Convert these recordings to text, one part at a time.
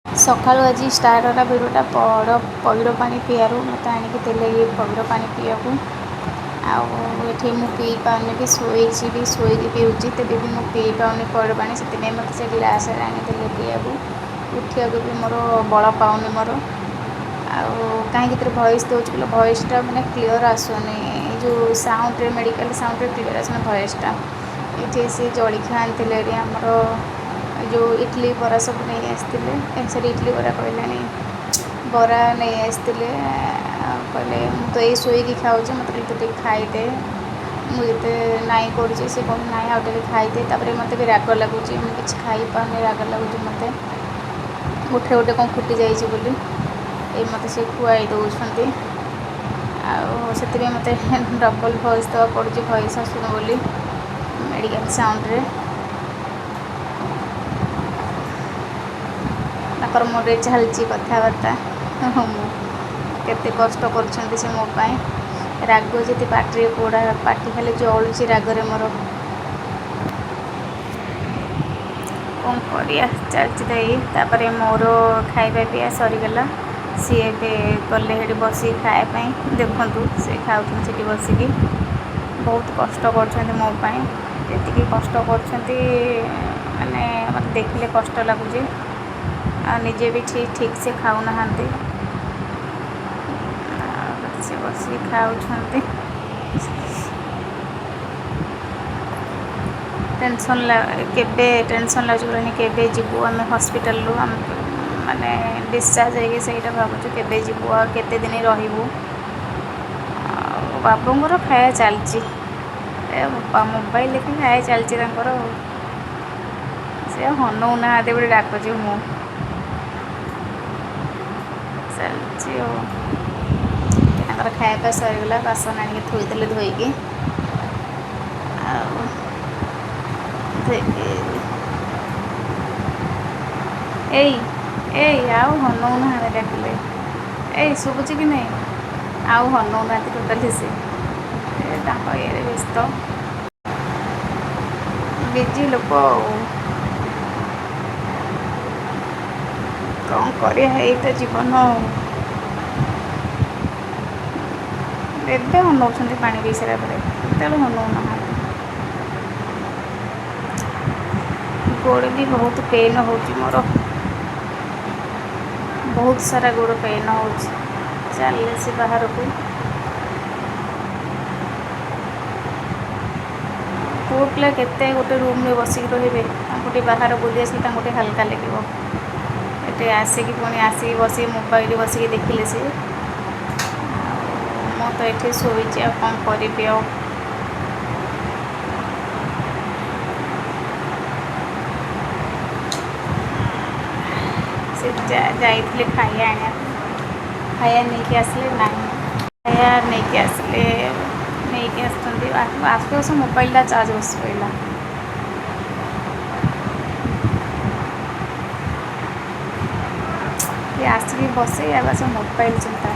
ସକାଳୁ ଆଜି ଷ୍ଟାର୍ଟ ହେଲା ଭିଡ଼ିଓଟା ପଇଡ଼ ପାଣି ପିଇବାରୁ। ମୋତେ ଆଣିକି ଦେଲେ ଇଏ ପଇଡ଼ ପାଣି ପିଇବାକୁ। ଆଉ ଏଠି ମୁଁ ପିଇ ପାରୁନି ବି, ଶୋଇଛି ବି, ଶୋଇକି ପିଉଛି, ତେବେ ବି ମୁଁ ପିଇ ପାରୁନି ପଇଡ଼ ପାଣି। ସେଥିପାଇଁ ମୋତେ ସେ ଗ୍ଲାସ୍ରେ ଆଣିଦେଲେ ପିଇବାକୁ। ଉଠିବାକୁ ବି ମୋର ବଳ ପାଉନି ମୋର। ଆଉ କାହିଁକି ଏଥିରେ ଭଏସ୍ ଦେଉଛି ବୋଲେ ଭଏସ୍ଟା ମାନେ କ୍ଲିଅର୍ ଆସୁନି, ଏଇ ଯେଉଁ ସାଉଣ୍ଡରେ, ମେଡ଼ିକାଲ ସାଉଣ୍ଡରେ କ୍ଲିଅର୍ ଆସୁନି ଭଏସ୍ଟା। ଏଠି ସେ ଜଳଖିଆ ଆଣିଥିଲେ, ଏଠି ଆମର ଯେଉଁ ଇଡ଼ଲି ବରା ସବୁ ନେଇ ଆସିଥିଲେ। ସରି, ଇଡ଼ଲି ବରା କହିଲାଣି, ବରା ନେଇ ଆସିଥିଲେ। ଆଉ କହିଲେ ମୁଁ ତ ଏଇ ଶୋଇକି ଖାଉଛି, ମୋତେ ଟିକେ ତୁ ଟିକେ ଖାଇଦେ। ମୁଁ ଯେତେ ନାଇଁ କରୁଛି, ସେ କହୁଛି ନାଇଁ ଆଉ ଟିକେ ଖାଇଦେ। ତାପରେ ମୋତେ ବି ରାଗ ଲାଗୁଛି, ମୁଁ କିଛି ଖାଇପାରୁନି, ରାଗ ଲାଗୁଛି ମୋତେ, ମୁଠେ ଗୋଟେ କ'ଣ ଫୁଟି ଯାଇଛି ବୋଲି। ଏଇ ମୋତେ ସେ ଖୁଆଇ ଦେଉଛନ୍ତି। ଆଉ ସେଥିପାଇଁ ମୋତେ ଡବଲ୍ ଭଏସ୍ ଦେବାକୁ ପଡ଼ୁଛି, ଭଏସ୍ ଆସୁନି ବୋଲି ମେଡ଼ିକାଲ ସାଉଣ୍ଡରେ। ତାଙ୍କର ମୋର ଚାଲିଛି କଥାବାର୍ତ୍ତା। ମୁଁ କେତେ କଷ୍ଟ କରୁଛନ୍ତି ସେ ମୋ ପାଇଁ। ରାଗ ଯେତେ ପାଟିରେ ପୋଡ଼ା, ପାଟି ଖାଲି ଜଳୁଛି ରାଗରେ ମୋର। କ'ଣ କରିବା, ଚାଲିଛି ତ ଏଇ। ତାପରେ ମୋର ଖାଇବା ପିଇବା ସରିଗଲା। ସିଏ ଏବେ ଗଲେ ସେଠି ବସିକି ଖାଇବା ପାଇଁ। ଦେଖନ୍ତୁ ସେ ଖାଉଛନ୍ତି ସେଠି ବସିକି। ବହୁତ କଷ୍ଟ କରୁଛନ୍ତି ମୋ ପାଇଁ, ଯେତିକି କଷ୍ଟ କରୁଛନ୍ତି ମାନେ ମୋତେ ଦେଖିଲେ କଷ୍ଟ ଲାଗୁଛି। ଆଉ ନିଜେ ବି ଠିକ୍ ସେ ଖାଉନାହାନ୍ତି, ସେ ବସିକି ଖାଉଛନ୍ତି। ଟେନସନ୍ କେବେ ଟେନସନ୍ ଲାଗୁଛି ବୋଲିନି, କେବେ ଯିବୁ ଆମେ ହସ୍ପିଟାଲରୁ, ଆମେ ମାନେ ଡିସଚାର୍ଜ ହେଇକି ସେଇଟା ଭାବୁଛୁ କେବେ ଯିବୁ ଆଉ କେତେ ଦିନ ରହିବୁ। ଆଉ ବାବୁଙ୍କର ଖାଇବା ଚାଲିଛି, ଏ ମୋବାଇଲ ଦେଖି ଖାଇବା ଚାଲିଛି ତାଙ୍କର। ସେ ଅନଉନାହାନ୍ତି ବୋଲି ଡାକୁଛି ମୁଁ, ଚାଲିଛି। ଆଉ ତାଙ୍କର ଖାଇବା ପିଇବା ସରିଗଲା, ବାସନ ଆଣିକି ଥୋଇଦେଲେ ଧୋଇକି। ଆଉ ଧୋଇକି ଏଇ ଏଇ ଆଉ ଅନଉନାହାନ୍ତି ଡାକିଲେ। ଏଇ ଶୁଭୁଛି କି ନାହିଁ? ଆଉ ଅନଉନାହାନ୍ତି ଟୋଟାଲି, ସେ ତାଙ୍କ ଇଏରେ ବ୍ୟସ୍ତ, ବିଜି ଲୋକ। ଆଉ କ'ଣ କରିବା, ଏଇ ତ ଜୀବନ। ଆଉ ଏବେ ଅନଉଛନ୍ତି ପାଣି ପିଇ ସାରିଲା ପରେ, ସେତେବେଳେ ଅନଉନାହାନ୍ତି। ଗୋଡ଼ ବି ବହୁତ ପେନ୍ ହେଉଛି ମୋର, ବହୁତ ସାରା ଗୋଡ଼ ପେନ୍ ହେଉଛି। ଚାଲିଲେ ସେ ବାହାରକୁ। ପୁଅ ପିଲା କେତେ ଗୋଟେ ରୁମ୍ରେ ବସିକି ରହିବେ, ତାଙ୍କୁ ଟିକେ ବାହାର ବୁଲି ଆସିଲେ ତାଙ୍କୁ ଟିକେ ହାଲକା ଲାଗିବ। ଏଠି ଆସିକି ପୁଣି ଆସିକି ବସିକି ମୋବାଇଲ ବସିକି ଦେଖିଲେ ସିଏ। ଆଉ ମୁଁ ତ ଏଠି ଶୋଇଛି, ଆଉ କ'ଣ କରିବି। ଆଉ ସେ ଯାଇଥିଲେ ଖାଇବା ଆଣିବାକୁ, ଖାଇବା ନେଇକି ଆସିଲେ ନାହିଁ, ଖାଇବା ନେଇକି ଆସିଲେ, ନେଇକି ଆସୁଛନ୍ତି। ଆସୁ ଆସୁ ମୋବାଇଲଟା ଚାର୍ଜ ବସି ପଡ଼ିଲା। ଆସିକି ବସେ ଆଗ ସେ ମୋବାଇଲ ଚିନ୍ତା।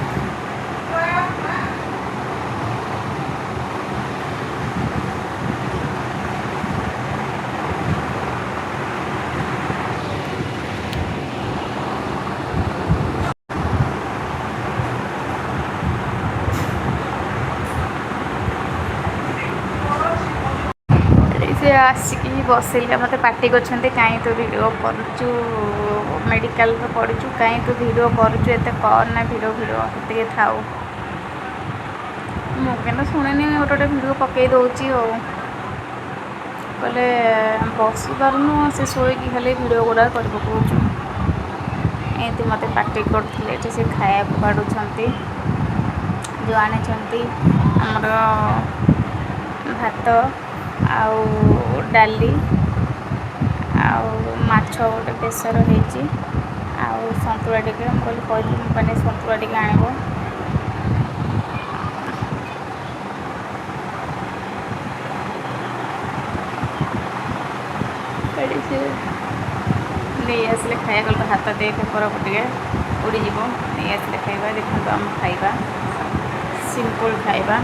ସେ ଆସିକି ବସିଲେ, ମୋତେ ପାଟି କରୁଛନ୍ତି, କାହିଁ ତୁ ଭିଡ଼ିଓ କରୁଛୁ, ମେଡ଼ିକାଲରେ ପଡ଼ିଛୁ କାହିଁ ତୁ ଭିଡ଼ିଓ କରୁଛୁ, ଏତେ କରନା ଭିଡ଼ିଓ, ଭିଡ଼ିଓ ଏତିକି ଥାଉ। ମୁଁ କିନ୍ତୁ ଶୁଣିନି, ଗୋଟେ ଗୋଟେ ଭିଡ଼ିଓ ପକାଇ ଦେଉଛି। ଆଉ କହିଲେ ବସିପାରୁନୁ, ସେ ଶୋଇକି ଖାଲି ଭିଡ଼ିଓ ଗୁଡ଼ା କରି ପକାଉଛୁ, ଏମିତି ମୋତେ ପାଟି କରୁଥିଲେ। ଏଠି ସେ ଖାଇବାକୁ ବାଢ଼ୁଛନ୍ତି, ଯେଉଁ ଆଣିଛନ୍ତି ଆମର ଭାତ ଆଉ ଡାଲି ଆଉ ମାଛ ଗୋଟେ ବେସର ହେଇଛି ଆଉ ସନ୍ତୁଳା ଟିକେ। ମୁଁ କହିଲି କହିଥିଲି ମୋ ପାଇଁ ସନ୍ତୁଳା ଟିକେ ଆଣିବ। ଏଠି ସେ ନେଇ ଆସିଲେ ଖାଇବା, କହିଲେ ହାତ ଦେ ପେପରକୁ ଟିକେ ଉଡ଼ିଯିବ। ନେଇ ଆସିଲେ ଖାଇବା। ଦେଖନ୍ତୁ ଆମ ଖାଇବା ସିମ୍ପଲ୍ ଖାଇବା,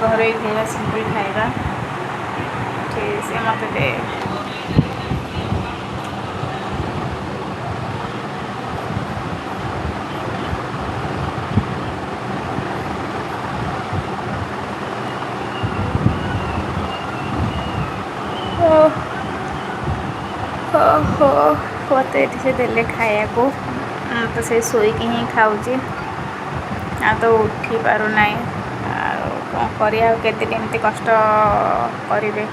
ଘରୋଇ ଖାଇବା, ସିମ୍ପଲ୍ ଖାଇବା। ଏଠି ସେ ମୋତେ ଦେ ଓହୋ, ମୋତେ ଏଠି ସେ ଦେଲେ ଖାଇବାକୁ, ମୁଁ ତ ସେ ଶୋଇକି ହିଁ ଖାଉଛି, ଆଉ ତ ଉଠି ପାରୁନାହିଁ। ଆଉ କ'ଣ କରିବା? ଆଉ କେତେ ଏମିତି କଷ୍ଟ କରିବେ?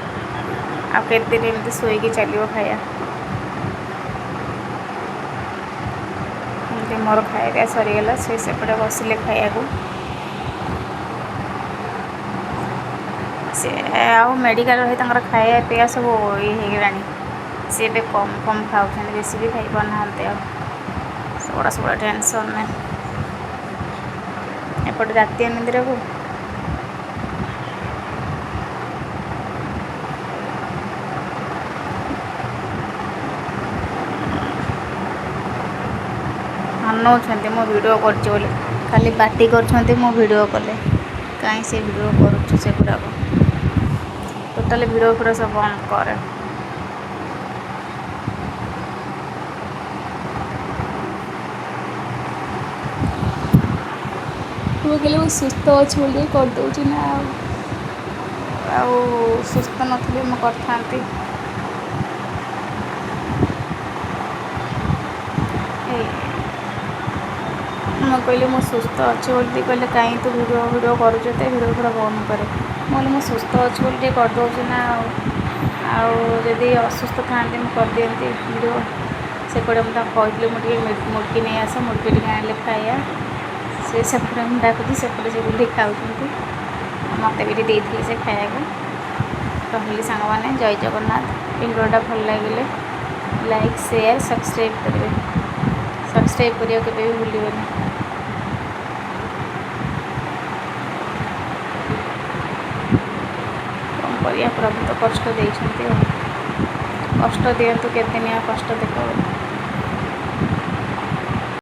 ଆଉ କେତେ ଦିନ ଏମିତି ଶୋଇକି ଚାଲିବ ଖାଇବା? ଏମିତି ମୋର ଖାଇବା ସରିଗଲା। ସେ ସେପଟେ ବସିଲେ ଖାଇବାକୁ। ସେ ଆଉ ମେଡ଼ିକାଲ ରହି ତାଙ୍କର ଖାଇବା ପିଇବା ସବୁ ଇଏ ହେଇଗଲାଣି। ସେ ଏବେ କମ୍ କମ୍ ଖାଉଛନ୍ତି, ବେଶୀ ବି ଖାଇପାରୁନାହାନ୍ତି। ଆଉ ସେଗୁଡ଼ା ସବୁବେଳେ ଟେନସନ୍ ନାହିଁ। ଏପଟେ ରାତି ଅନିଦ୍ରାକୁ ଅନଉଛନ୍ତି ମୁଁ ଭିଡ଼ିଓ କରୁଛି ବୋଲି। ଖାଲି ପାଟି କରୁଛନ୍ତି ମୁଁ ଭିଡ଼ିଓ କଲେ, କାହିଁ ସେ ଭିଡ଼ିଓ କରୁଛୁ, ସେଗୁଡ଼ାକ ଟୋଟାଲି ଭିଡ଼ିଓ ଫିଡ଼ିଓ ସବୁ ବନ୍ଦ କରେ। ମୁଁ କହିଲି ମୁଁ ସୁସ୍ଥ ଅଛି ବୋଲି କରିଦେଉଛି ନା, ଆଉ ସୁସ୍ଥ ନଥିଲେ ମୁଁ କରିଥାନ୍ତି? ମୁଁ କହିଲି ମୁଁ ସୁସ୍ଥ ଅଛି ବୋଲି। କହିଲେ କାହିଁ ତୁ ଭିଡ଼ିଓ ଭିଡ଼ିଓ କରୁଛୁ ଏତେ, ଭିଡ଼ିଓ ଫିଡ଼ିଓ ବନ୍ଦ କରେ। ମୁଁ କହିଲି ମୁଁ ସୁସ୍ଥ ଅଛି ବୋଲି ଟିକେ କରିଦେଉଛି ନା, ଆଉ ଯଦି ଅସୁସ୍ଥ ଥାଆନ୍ତି ମୁଁ କରିଦିଅନ୍ତି ଭିଡ଼ିଓ? ସେପଟେ ମୁଁ ତାଙ୍କୁ କହିଥିଲି ମୁଁ ଟିକେ ମୁଡ଼କି ନେଇ ଆସ, ମୁଡ଼କି ଟିକେ ଆଣିଲେ ଖାଇବା। ସେ ସେପଟେ ମୁଁ ଡାକୁଛି, ସେପଟେ ସେ ବୁଲିକି ଖାଉଛନ୍ତି। ମୋତେ ବି ଦେଇଥିଲେ ସେ ଖାଇବାକୁ। ରହିଲି ସାଙ୍ଗମାନେ, ଜୟ ଜଗନ୍ନାଥ। ଭିଡ଼ିଓଟା ଭଲ ଲାଗିଲେ ଲାଇକ୍, ସେୟାର, ସବସ୍କ୍ରାଇବ୍ କରିବେ। ସବସ୍କ୍ରାଇବ୍ କରିବାକୁ କେବେ ବି ଭୁଲିବେନି। କ'ଣ କରିବା, ପ୍ରଭୁ ତ କଷ୍ଟ ଦେଇଛନ୍ତି। ଆଉ କଷ୍ଟ ଦିଅନ୍ତୁ, କେତେ ଆଉ କଷ୍ଟ ଦେଖ।